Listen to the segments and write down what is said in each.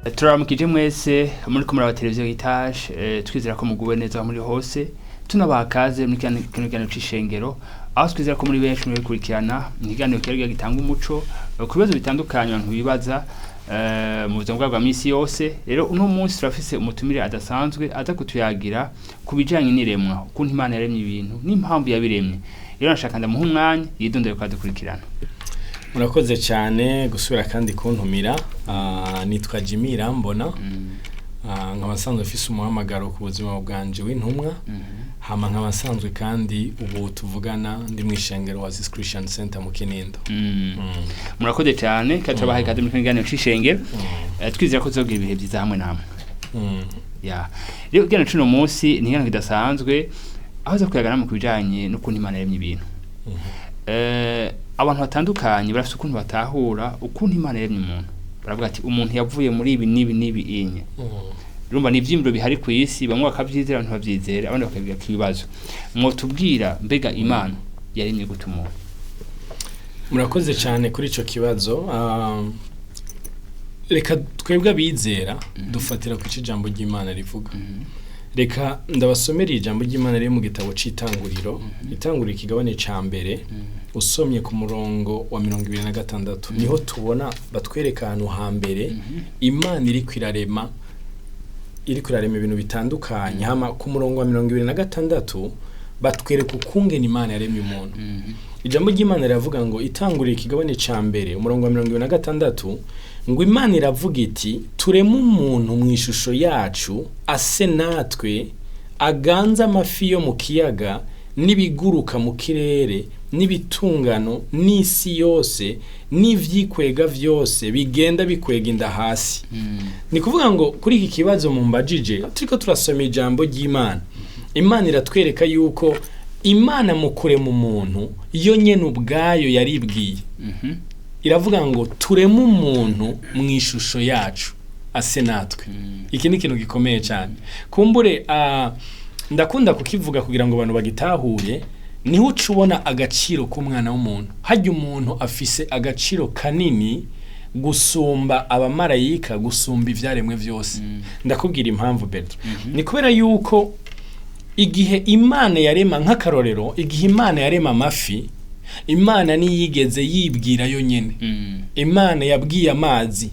Turaramukije mwese muri ko muraba televiziyo Heritage, twizera ko muguwe neza aho muri hose. Tunabaha kaze muri kino kiganiro c'ishengero, aho twizera ko muri benshi murikurikirana ikiganiro kiba gitanga umuco ku bibazo bitandukanye abantu bibaza mu buzima bwabo bwa misi yose. Rero uno munsi turafise umutumire adasanzwe aza kutuyagira ku bijanye n'iremwa, ukuntu Imana yaremye ibintu n'impamvu yabiremye. Rero nashaka ndamuha umwanya yidondore kwadukurikirana. Murakoze cyane gusubira kandi kuntumira. Nitwa Jimmy Irambona, nkaba nsanzwe mfise umuhamagaro ku buzima bwanje w'intumwa, hama nkaba nsanzwe kandi ubu tuvugana ndi mu ishengero Oasis Christian Center mu Kinindo. Murakoze cyane kandi turabahaye ikaze muri kino kiganiro c'ishengero. Twizera ko tuzogira ibihe vyiza hamwe namwe. Ya, rero ikiganiro c'uno munsi ni ikiganiro kidasanzwe, aho aza kuyaga namwe ku bijanye n'ukuntu Imana yaremye ibintu. Abantu batandukanye barafise ukuntu batahura ukuntu Imana yaremye umuntu. Baravuga ati umuntu yavuye muri ibi n'ibi n'ibi inye. Urumva ni ivyiyumviro bihari ku isi, bamwe bakavyizera, abandi ntibavyizera, abandi bakabigira ibibazo. Mwotubwira mbega Imana yaremye gute umuntu? Murakoze cyane kuri ico kibazo. Reka twebwe abizera dufatira ku ico ijambo ry'Imana rivuga. Reka ndabasomere ijambo ry'Imana riri mu gitabo c'Itanguriro, Itanguriro ikigabane ca mbere, usomye ku murongo wa 26, niho tubona batwereka ahantu hambere Imana iriko irarema ibintu bitandukanye. Hama ku murongo wa 26 batwereka ukungene Imana yaremye umuntu. Ijambo ry'Imana riravuga ngo, Itanguriro ikigabane ca mbere, umurongo wa 26, ngo Imana iravuga iti: "Tureme umuntu mu ishusho yacu, ase natwe, aganze amafi yo mu kiyaga n'ibiguruka mu kirere n'ibitungano n'isi yose n'ivyikwega vyose bigenda bikwega inda hasi." Ni kuvuga ngo kuri iki kibazo mumbajije, turiko turasoma ijambo ry'Imana, Imana iratwereka yuko Imana mu kurema umuntu yo nyene ubwayo yaribwiye, iravuga ngo: "Tureme umuntu mu ishusho yacu, ase natwe." Iki ni ikintu gikomeye cyane. Kumbure ndakunda kukivuga kugira ngo abantu bagitahure. Niho uca ubona agaciro k'umwana w'umuntu. Harya umuntu afise agaciro kanini gusumba abamarayika, gusumba ivyaremwe vyose. Ndakubwira impamvu, Bertrand. Ni kubera yuko igihe Imana yarema, nk'akarorero, igihe Imana yarema amafi, Imana ntiyigeze yibwira yo nyene. Imana yabwiye amazi,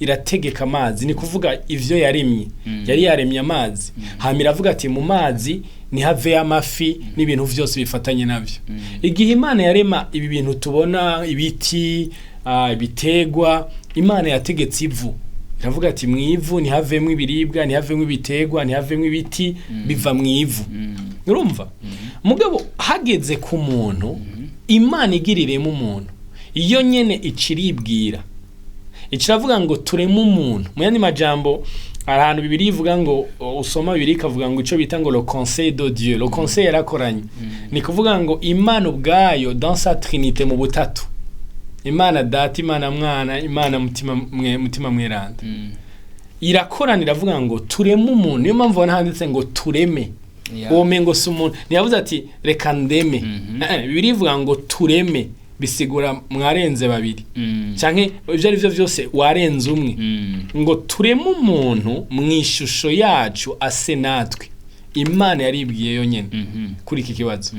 irategeka amazi, ni kuvuga ivyo yaremye. Yari yaremye amazi, hama iravuga ati: "Mu mazi nihaveyo amafi n'ibintu vyose bifatanye navyo." Igihe Imana yarema ibi bintu tubona, ibiti, ibitegwa, Imana yategetse ivu, iravuga ati: "Mu ivu ntihavemwo ibiribwa, ntihavemwo ibitegwa, ntihavemwo ibiti biva mu ivu." Urumva, mugabo hageze ku muntu, Imana igiriremo umuntu, iyo nyene iciribwira, iciravuga ngo: "Tureme umuntu." Mu yandi majambo, hari ahantu Bibiliya ivuga ngo, usoma Bibiliya ikavuga ngo ico bita ngo le conseil de Dieu, le conseil yarakoranye. Ni kuvuga ngo Imana ubwayo dans sa trinité, mu butatu, Imana Data, Imana Mwana, Imana Mutima Mweranda, irakorana, iravuga ngo: "Tureme umuntu." Niyo mpamvu ubona handitse ngo "tureme". Uwo mengo si umuntu ntiyavuze ati: "Reka ndeme." Bibiliya ivuga ngo "tureme", bisigura mwarenze babiri canke ibyo ari byo byose warenze umwe. Ngo: "Tureme umuntu mu ishusho yacu, ase natwe." Imana yaribwiye yonyene kuri iki kibazo.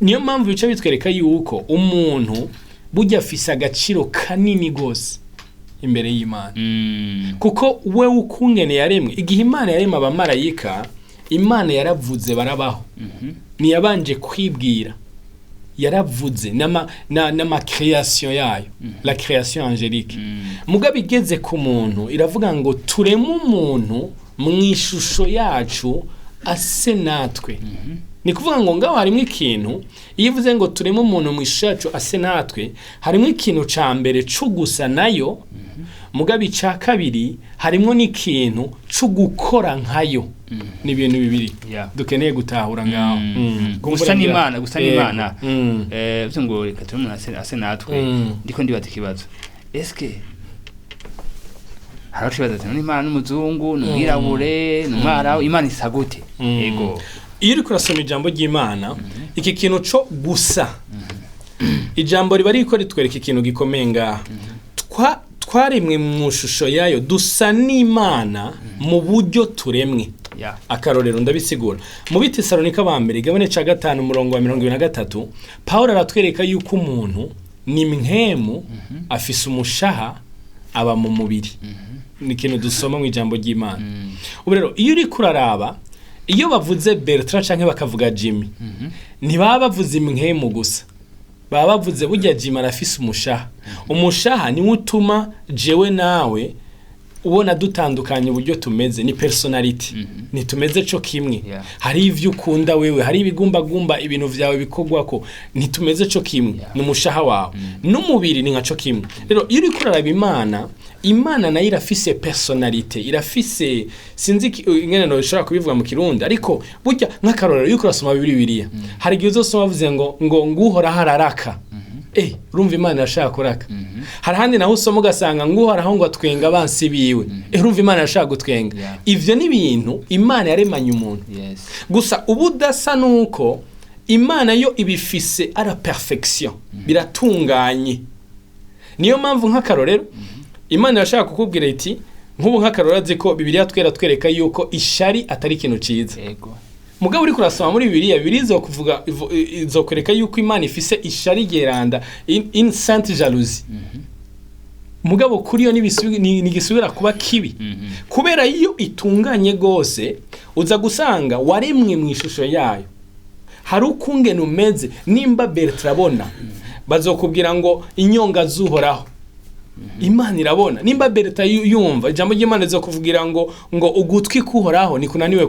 Niyo mpamvu bica bitwereka yuko umuntu burya afise agaciro kanini gose imbere y'Imana, kuko we ukungene yaremwe. Igihe Imana yarema abamarayika, Imana yaravuze barabaho. Ntiyabanje kwibwira, yaravuze n'ama création yayo, la création angélique. Mugabo igeze ku muntu iravuga ngo: "Tureme umuntu mu ishusho yacu, ase natwe." Ni kuvuga ngo ngaho harimo ikintu. Iyo ivuze ngo tureme umuntu mu ishusho yacu, ase natwe, harimo ikintu ca mbere co gusa nayo. Mugabo ica kabiri, harimo n'ikintu co gukora nkayo. Ni ibintu bibiri dukeneye gutahura ngaho. Gusa n'Imana, gusa n'Imana. Bivuze ngo reka tureme umuntu ase natwe. Ndiko ndibaza ikibazo: eske hari aho ati: "None Imana n'umuzungu, ni umwirabure, ni umwarabu, Imana isa gute?" Yego. Iyo uriko urasoma ijambo ry'Imana, iki kintu co gusa, ijambo riba ririko ritwereka ikintu gikomeye ngaha. Twaremwe mu shusho yayo, dusa n'Imana mu buryo turemwe. Akarorero, ndabisigura mu Bitesalonika ba mbere, igabane ca 5, umurongo wa 23. Pawulo aratwereka yuko umuntu ni mpwemu, afise umushaha, aba mu mubiri. Ni ikintu dusoma mu ijambo ry'Imana. Ubu rero iyo uriko uraraba, iyo bavuze Bertrand canke bakavuga Jimmy, ntibaba bavuze impwemu gusa, baba bavuze burya Jimmy arafise umushaha. Umushaha niwo utuma jewe nawe ubona dutandukanye uburyo tumeze, ni personality, ntitumeze co kimwe. Hari ivyo ukunda wewe, hari ibigumbagumba, ibintu vyawe bikorwako, ntitumeze co kimwe. Ni umushaha wawe n'umubiri ni nka co kimwe. Rero iyo uriko uraraba Imana, Imana nayo irafise personnalité, irafise, sinzi ingene noshobora kubivuga mu Kirundi, ariko burya nk'akarorero, iyo uriko urasoma Bibiliya, hari igihe uzosoma bavuze ngo "Nguhoraho araraka." Urumva Imana irashaka kuraka. Hari ahandi naho usoma ugasanga "Nguhoraho ngo atwenga abansi biwe." Urumva Imana irashaka gutwenga. Ivyo ni ibintu Imana yaremanye umuntu. Gusa ubudasa nuko Imana yo ibifise à la perfection, biratunganye. Niyo mpamvu nk'akarorero Imana irashaka kukubwira iti, nk'ubu nk'akarorero, azi ko Bibiliya twera twereka yuko ishari atari ikintu ciza. Mugabo uriko urasoma muri Bibiliya, Bibiliya izokuvuga, izokwereka yuko Imana ifise ishari ryeranda, une sainte jalousie. Mugabo kuri yo ntigisubira kuba kibi, kubera iyo itunganye gose. Uza gusanga waremwe mu ishusho yayo, hari ukungene umeze. Nimba Bertrand abona, bazokubwira ngo "Inyonga z'Uhoraho", Imana irabona. Nimba Bertrand yumva, ijambo ry'Imana rizokuvugira ngo "Ugutwi k'Uhoraho nikunaniwe."